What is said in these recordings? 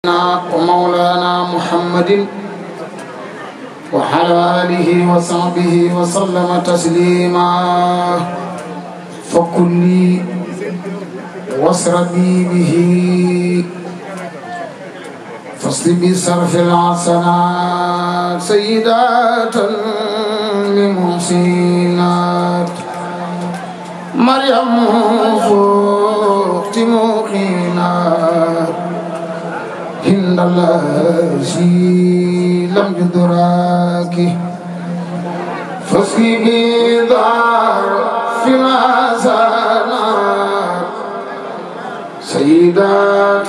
ومولانا محمد وعلى آله وصحبه وسلم تسليما فكلي واسربي به فاصل بصرف الحسنات سيدات لمحسنات مريم فوقت موقنات هند الذي لم يدرك فاصل بظرف الحسنات سيدات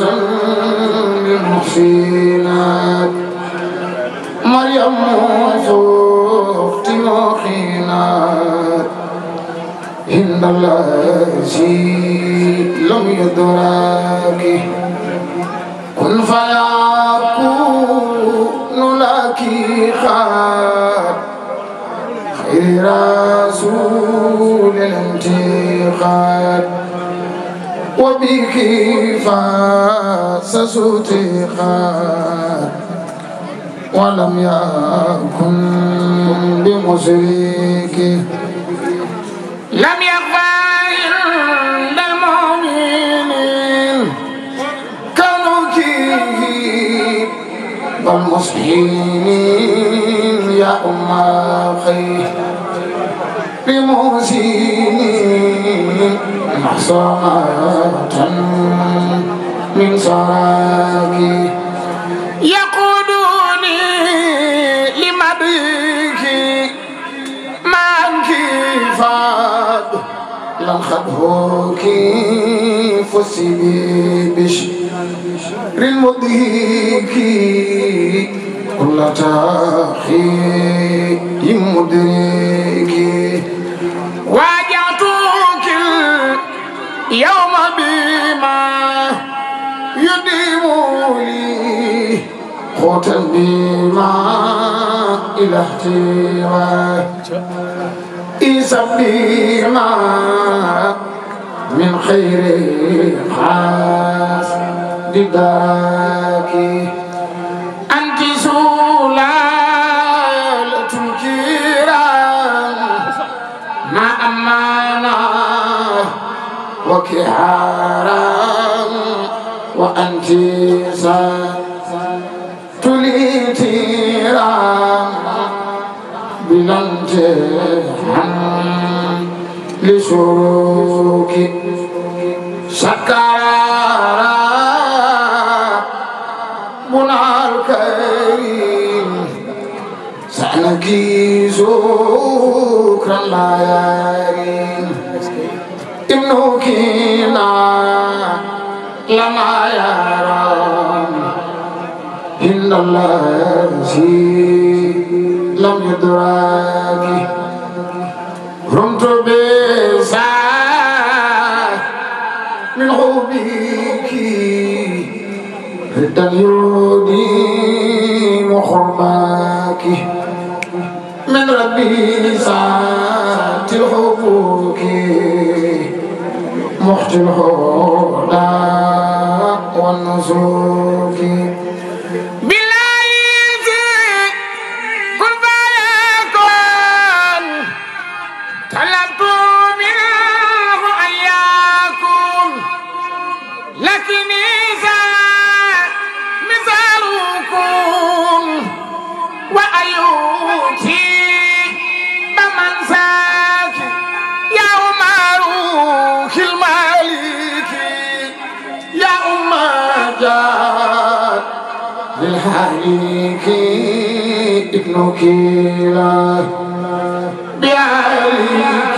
للمحسنات مريم فوقت موقنات هند الذي لم يدرك كن فيكون لك خير رسول الانتقاد وبك فسستقاد ولم يكن بمشرك لم يقبل عند المؤمنين كنوك والمسلمين يا أم خير بمحسنين محصنة من سراك يقودني لمديك ما انكفاد لن خدهوك فسبي بشر المدهيك كل تاخير مدرك واجعتك اليوم بما يديم لي خوتا بما إلى احتواء إيسا بما من خير خاص لداك أنت سلالة الكرام ما أمانا وكهارا وأنت تليتيرا بلانتحن لشروك شكرا بنا الكريم سأنكي شكرا لا يرين ابنك لما يرام إن الذي لم يدرك رمت بساعة من حبك ردا يودي محرمك من ربي ساعة حبك محت الهدى والنسوك للحريك ابنك لا بعليك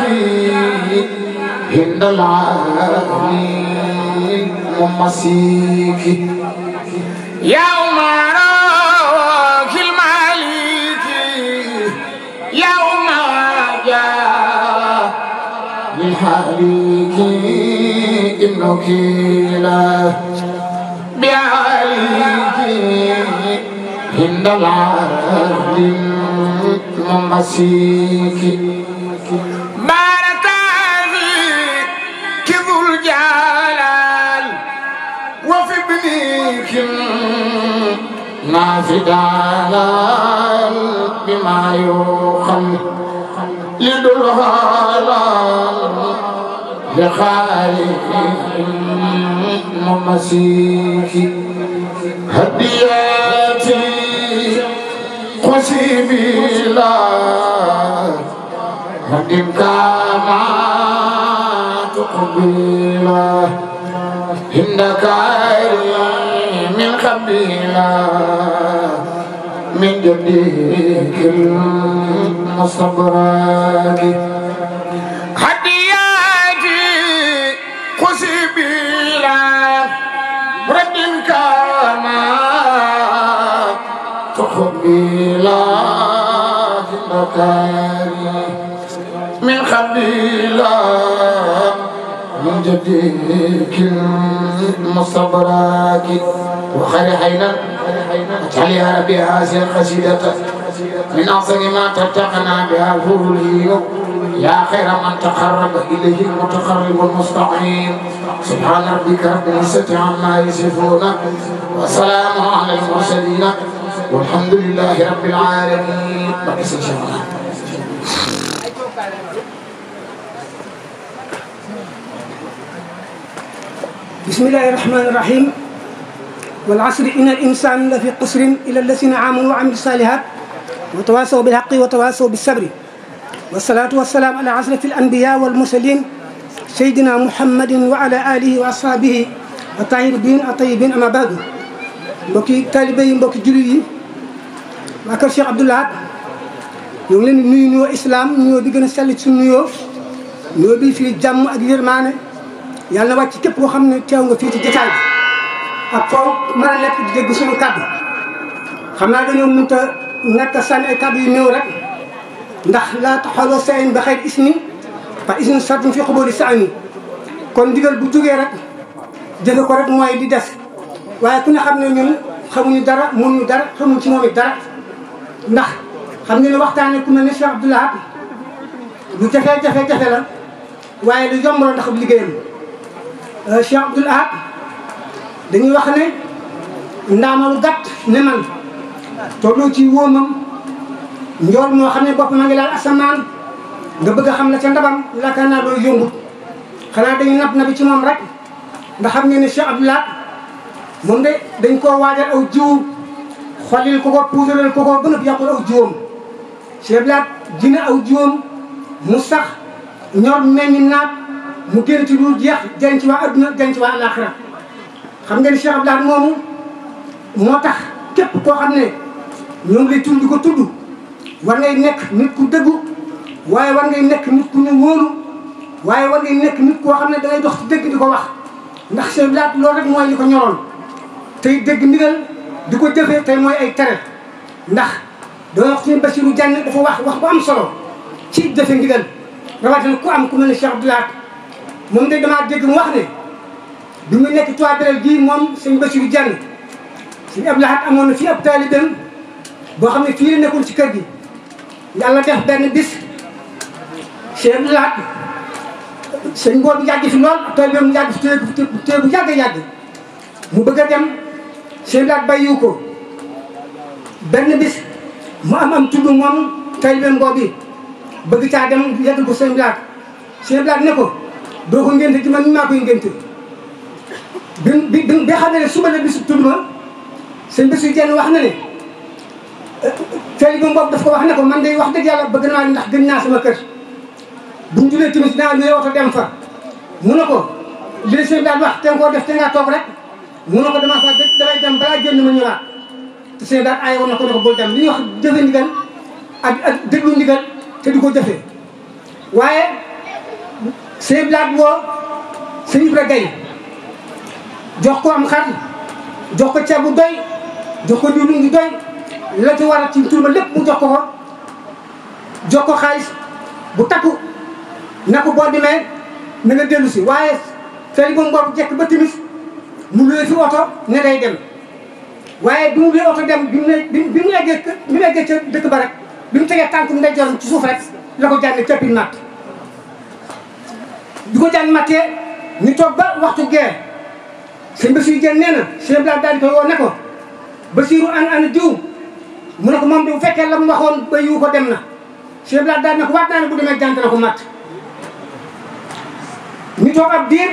هند العالمين ممسيك يا عمر المالك يا عمر للحريك ابنك لا بعليك هند العالمين ممسيك بارك فيك ذو الجلال وفي ابنك نافدانا بما يوخل لدلها لخالق المسيح هدياتي قصيبي لا هدم كما تقبلا هندك من قبيلا من جديك المصبرات هدياتي قصيبي لا هدم كما تقبلا هندك من قبيلا من جديك المصبرات وخير حينا اجعلها ربي هذه القصيدة من أعظم ما تتقنا بها الفضول يا خير من تقرب إليه المتقرب المستقيم سبحان ربك رب العزة عما يصفون وسلام على المرسلين والحمد لله رب العالمين. بسم الله الرحمن الرحيم والعصر إن الإنسان لفي قسر إلا الذين آمنوا وعملوا الصالحات وتواصوا بالحق وتواصوا بالصبر والصلاة والسلام على أشرف الأنبياء والمرسلين سيدنا محمد وعلى آله وأصحابه الطاهرين الطيبين أما بعد mbokki taalibe yi mbokki jullit yi waa kër Cheikh Abdou Lahad ñoo ngi leen di nuyu nuyoo islam nuyoo bi gën a sell ci suñu nuyoo bi fii jàmm ak yërmaane yàlla na wàcc képp koo xam ne teew nga fii ci jotaay bi ak foo mën a nekk di dégg suñu kàddu xam naa dañoo mënut a nekk sànni ay kàddu yu néew rek ndax laa taxawaloo sayin ba xëy isni par isni sartum fi xubóori saani kon ndigal bu jógee rek jëfe ko rek mooy di des waaye ku ne xam ne ñun xamuñu dara mënuñu dara xamuñ ci moom it dara ndax xam nga ne waxtaanee ku mel ne Cheikh Abdou Lahad lu jafe-jafe la waaye lu yomb la ndax bu liggéeyam Cheikh Abdou Lahad dañuy wax ne ndaama lu gàtt ne man tolloo ci wóomam njool moo xam ne bopp ma ngi laal asamaan nga bëgg a xam la ca ndabam yaakaar naa loolu yombut xanaa dañu nabi ci moom rek ndax xam ngeen ne Cheikh Abdou Lahad moom de dañ koo waajal aw jiw xolil ko puudaral ko ba nëpp yàqul aw jiwam Cheikh Abdou Lahad dina aw jiwam mu sax ñor meññ naat mu génn ci lu jeex jëriñ ci waa adduna jëriñ ci waa alaxira xam nga ni Cheikh Abdou Lahad moomu moo tax képp koo xam ne ñoo ngi lay tudd di ko tudd war ngay nekk nit ku dëggu waaye war ngay nekk nit ku ñu wóolu waaye war ngay nekk nit koo xam ne dangay dox ci dëgg di ko wax ndax Cheikh Abdou Lahad loolu rek mooy li ko ñoroon tey dégg ndigal di ko jëfee tey mooy ay tere ndax doo wax ci Bassirou Diagne dafa wax bu am solo ci jëfe ndigal rawatina ku am ku mel ne Cheikh Abdou Lahad moom de damaa dégg mu wax ne bi mu nekk Touba Belel gii moom sëñ Bassirou Diagne sëñ Abdou Lahad amoon na fii ab taalibeem boo xam ne fii la nekkoon ci kër gi yàlla def benn bis Cheikh Abdou Lahad sëñ boobu yàgg fi lool taalibeem mu yàgg fi téye bu yàgg mu bëgg a dem Cheikh Abdou Lahad bàyyiwu ko benn bis mu am tudd moom taalibeem boobu bëgg caa dem yegg ko Cheikh Abdou Lahad Cheikh Abdou Lahad ne ko doo ko ngénte ci man ñu maa koy ngénte bi xam ne suba la bisu tudd ma sëñ Bassirou Diagne wax na ne taalibeem boobu daf ko wax ne ko man day wax dëgg yàlla bëgg naa ndax gën naa sama kër buñ julee tamit naa luy oto dem fa mu ne ko li Cheikh Abdou Lahad wax te nga koo def te ngaa toog rek mu ne ko damaa fa damay dem balaa génn ma ñëwaat te Cheikh Abdou Lahad aaye woon na ko ne ko bul dem li ñuy wax jëfe ndigal ak déglu ndigal te di ko jëfee waaye Cheikh Abdou Lahad woo sëñ Ibra Gaye jox ko am xar jox ko ceeb bu doy jox ko diwlin bu doy la ci war a ci turba lépp mu jox ko xaalis bu takku na ko boo demee na nga dellu si waaye feri boobu boobu jekk ba timis mu luwee fi oto ne day dem waaye bi mu luwee oto dem bi mu eggee ca dëkk ba rek bi mu tegee tànk ndeyjooram ci suuf rek la ko jànne cappi matt di ko jàng mattee ñu toog ba waxtu gee sëñ Bassirou Diagne nee na Cheikh Abdou Lahad daal di koy woo ne ko Basiiru ana diw mu ne ko moom de bu fekkee la mu waxoon ba yu ko dem na Cheikh Abdoulaye daal ne ko waat naa ne bu demee jant na ko matt ñu toog ab diir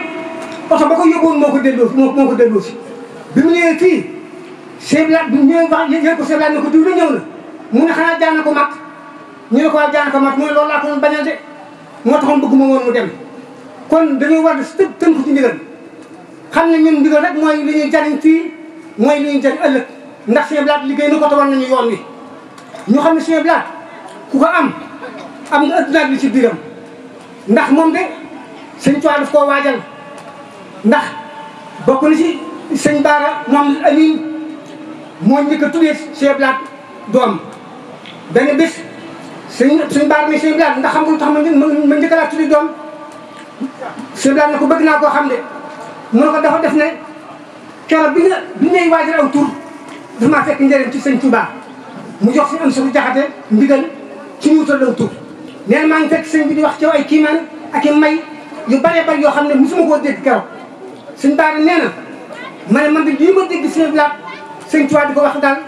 oto ba ko yóbbuwoon moo ko delloo si bi mu ñëwee fii Cheikh Abdoulaye bi mu ñëwee wax yéen ko Cheikh Abdoulaye ne ko diw la ñëw na mu ne xanaa jaan na ko matt ñu ne ko waaw jaan na ko matt mu ne loolu laa ko doon bañal de moo taxoon bëgguma woon mu dem kon dañuy war di tënku ci ndigal xam ne ñun ndigal rek mooy li ñuy jariñ fii mooy li ñuy jariñ ëllëg ndax Cheikh Abdoulaye liggéey na ko te war nañu yoon wi ñu xam ne Cheikh Abdoulaye ku ko am nga adduna ak li ci biiram ndax moom de sëñ Tuubaa daf koo waajal ndax bokk na ci sëñ Baara moom Amin moo njëkk a tuddee Cheikh Abdoulaye doom benn bés sëñ Baara ne Cheikh Abdoulaye ndax xam nga lu tax ma njëkk laa tuddi doom Cheikh Abdoulaye ne ko bëgg naa koo xam de mu ne ko dafa def ne keroog bi ngay waajal aw tur dafa maa fekk njëriñ ci sëñ Touba mu jox si am suñu jaxate ndigal ci ñu wutal aw tur nee na maa ngi fekk sëñ bi di wax ci ay kiimaan ak i may yu bëree bëri yoo xam ne mosuma koo dégg keroog sëñ Baara nee na ma ne man de lii ma dégg Cheikh Abdoulaye sëñ Touba di ko wax daal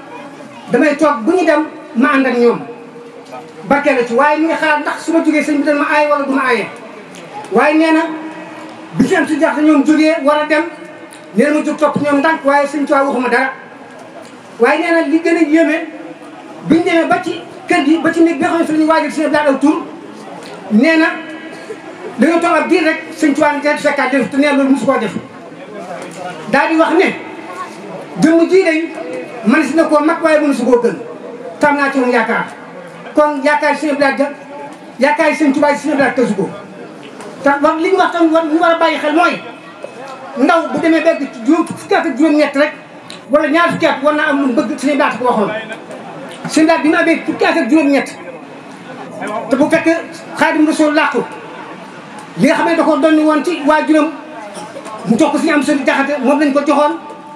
damay toog bu ñu dem ma ànd ak ñoom barkeel la ci waaye ñu ngi xalaat ndax su ma jógee sëñ bi dañ ma aaye wala du ma aaye waaye nee na bi si am si jaxte ñoom jógee war a dem nee na ma jóg topp ñoom ndànk waaye sëñ Tuubaa waxuma dara waaye nee na li gën a yéeme biñu demee ba ci kër gi ba ci néeg bi nga xam ne fi la ñuy waajal Cheikh Abdoulaye aw tur nee na dañoo toog ab diir rek sëñ Tuubaa ne te fekkaat def te nee loolu mosu koo def daal di wax ne jëmm ji day man si na koo mag waaye mënu su koo gën tam naa ci moom yaakaar kon yaakaar Cheikh Abdoulaye ja yaakaar sëñ Tuubaa Cheikh Abdoulaye tësu ko te wax li ñu wax tam ñu war a bàyyi xel mooy ndaw bu demee ba fukki at ak juróom-ñett rek wala ñaar fukki at war naa am lu bëgg Sëñ Abdoulaye ko waxoon Sëñ Abdoulaye bi mu amee fukki at ak juróom-ñett te bu fekkee Xaadimu Rasuul làqu li nga xam ne da ko doon woon ci waajuram mu jox ko Sëñ Amsatu Jaxate moom lañ ko joxoon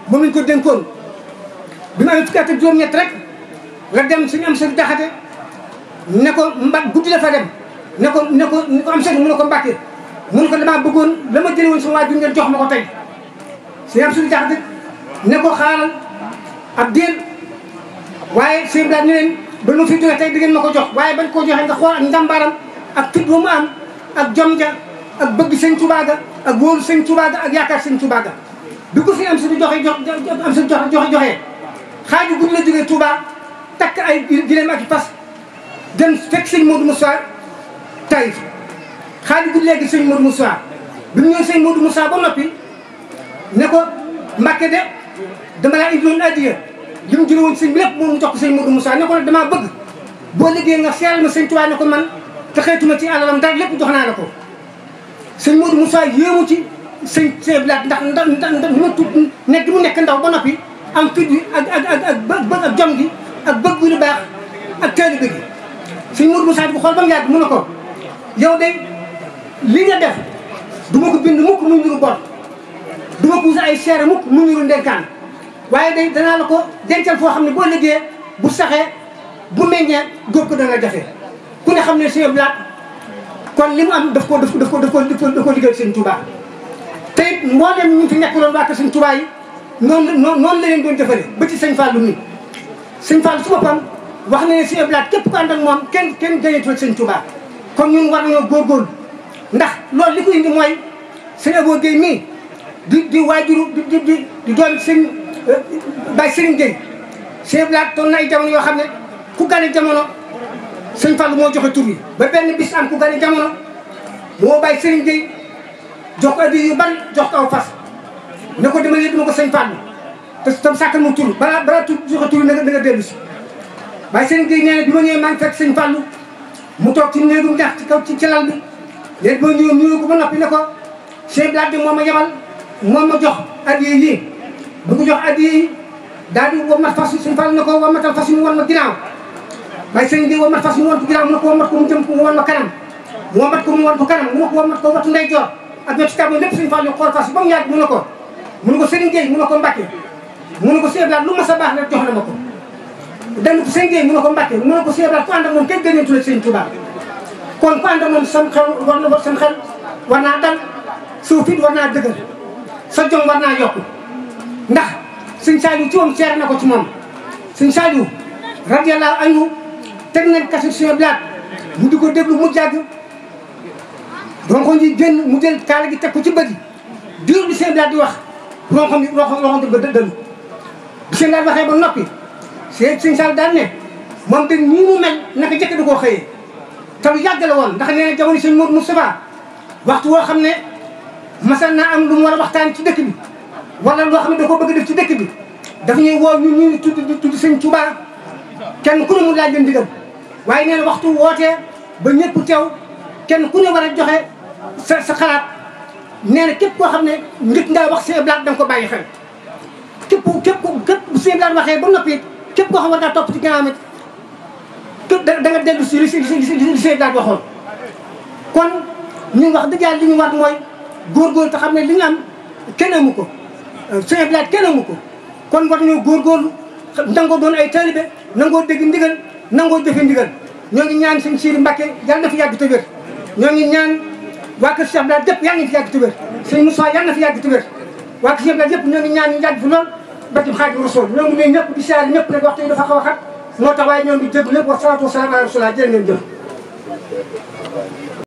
moom lañ ko dénkoon bi mu amee fukki at ak juróom-ñett rek nga dem Sëñ Amsatu Jaxate ne ko guddi la fa dem ne ko Amsatu mu ne ko Mbàkke mu ne ko damaa bëggoon la ma jëlee woon sama waajur ngeen jox ma ko tey Sëñ Amsatu Jaxate ne ko xaaral ab diir waaye Sëñ Abdoulaye ne leen ba ma fi jógee tey di ngeen ma ko jox waaye bañ koo joxee nga xool ak njàmbaaram ak fit bu mu am ak jom ja ak bëgg Sëñ Tuubaa ga ak wóolu Sëñ Tuubaa ga ak yaakaar Sëñ Tuubaa ga bi ko Sëñ Amsatu joxee xaaju guddi la jógee Tuubaa takk ay gileem ak i fas dem fekk Sëñ Modou Moussa Taïf xaaju guddi léegi Sëñ Modou Moussa bi mu ñëw Sëñ Modou Moussa ba noppi ne ko Mbàkke de dama laa indiloon addiya li mu jëlee woon sëñ bi lépp moom mu jox ko Sëñ Modou Moussa ne ko nag damaa bëgg boo liggéey nga seeral ma Sëñ Tuubaa ne ko man te xeetuma ci alalam dara lépp jox naa la ko Sëñ Modou Moussa yéemu ci sëñ Abdoulaye ndax mu tudd nekk mu nekk ndaw ba noppi am fit bi ak jom gi ak bëgg lu baax ak taalibe gi Sëñ Modou Moussa di ko xool ba mu yàgg mu ne ko yow de li nga def du ma ko bind mukk mu niru bor du ma puus ay seere mukk mu niru ndenkaan waaye day danaa la ko dencal foo xam ne boo liggéeyee bu saxee bu meññee góob ko dana jafe ku ne xam ne Sëñ Abdoulaye kon li mu am daf ko liggéey Sëñ Tuubaa te it mboolem ñu fi nekkaloon waa kër Sëñ Tuubaa yi noonu la leen doon defale ba ci Sëñ Fallou mi Sëñ Fallou su boppam wax na ne Sëñ Abdoulaye képp ko ànd ak moom kenn gañeetul Sëñ Tuubaa kon ñun war nañoo góorgóorlu ndax loolu li ko indi mooy Sëñ Abo Guèye mii di waajuru di doon sëñ Baye Serigne Guèye Sëñ Abdoulaye toon na ay jamono yoo xam ne ku gane jamono Sëñ Fallou moo joxe tur bi ba benn bis am ku gane jamono moo Baye Serigne Guèye jox ko addi yu bari jox ko aw fas ne ko dama yëg ma ko Sëñ Fallou te tam sàkkal mu tur balaa tur joxe tur na nga dellu si Baye Serigne Guèye nee na bi ma ñëwee maa ngi fekk Sëñ Fallou mu toog ci néegum ñax ci kaw ci lal bi léegi boo ñëwee nuyu ko ba noppi ne ko Sëñ Abdoulaye bi moo ma yebal moo ma jox addiya yi bu ko jox addiya yi daal di womat fas Sëñ Fallou ne ko womatal fas mu won ma ginnaaw Baye Serigne Guèye womat fas mu won ko ginnaaw mu ne ko womat ko mu jëm mu won ma kanam mu womat ko mu won ko kanam mu ne ko womat ko watu ndeyjoor ak wetu càmmoñ lépp Sëñ Fallou xool fas ba mu yàgg mu ne ko Serigne Guèye mu ne ko Mbàkke mu ne ko Sëñ Abdoulaye lu ma sa baax rek jox na ma ko dem ko Sëñ Guèye mu ne ko Mbàkke mu ne ko Sëñ Abdoulaye ku ànd ak moom kenn gëneetu la Sëñ Tuubaa kon ku ànd ak moom sam xel war naa dal suuf it war naa dëgër sa jom war naa yokku ndax Sëñ Saliou ci moom seere na ko ci moom sëñ Saliou radiyallahu anhu teg nañ kaset Sëñ Abdou Lahad mu di ko déglu mu jàgg ronko ñi génn mu jël kaala gi teg ko ci bët yi diir bi Sëñ Abdou Lahad di wax ronko di ba dëddalu bi Sëñ Abdou Lahad waxee ba noppi sëñ Saliou daal ne moom de nii mu mel naka jëkk da koo xëyee te lu yàgg la woon ndax nee na jamono sëñ Modou Moustapha waxtu woo xam ne masal naa am lu mu war a waxtaan ci dëkk bi wala loo xam ne da ko bëgg def ci dëkk bi daf ñuy woo ñun ñu tudd sëñ Touba kenn ku ne mu laaj leen ndigal waaye nee na waxtu wootee ba ñëpp teew kenn ku ne war a joxe sa xalaat nee na képp koo xam ne njëkk ngaa wax Sëñ Abdou Lahad da nga ko bàyyi xel képp bu Sëñ Abdou Lahad waxee ba noppi képp koo xam war ngaa topp ci ginnaaw da nga dellu si li Sëñ Abdou Lahad waxoon kon ñun wax dëgg yàlla li ñu war mooy góorgóorlu te xam ne li ñu am kenn amu ko Sëñ Abdou Lahad kenn amu ko kon war nañoo góorgóorlu nangoo doon ay taalibe nangoo dégg ndigal nangoo jëfe ndigal ñoo ngi ñaan sëñ Siiri Mbàkke yàlla na fi yàgg te wér ñoo ngi ñaan waa kër Cheikh Abdou Lahad yëpp yàlla na fi yàgg te wér sëñ Moussa yàlla na fi yàgg te wér waa kër Cheikh Abdou Lahad yëpp ñoo ngi ñaan ñu yàgg fi lool barke Xaadimu Rasuul ñoo ngi leen ñëpp di siyaare ñëpp nag waxtu yi dafa xaw a xat moo tax waaye ñoom di jégg lépp wa salaatu wa salaam ala rasulillah jërë ngeen jëf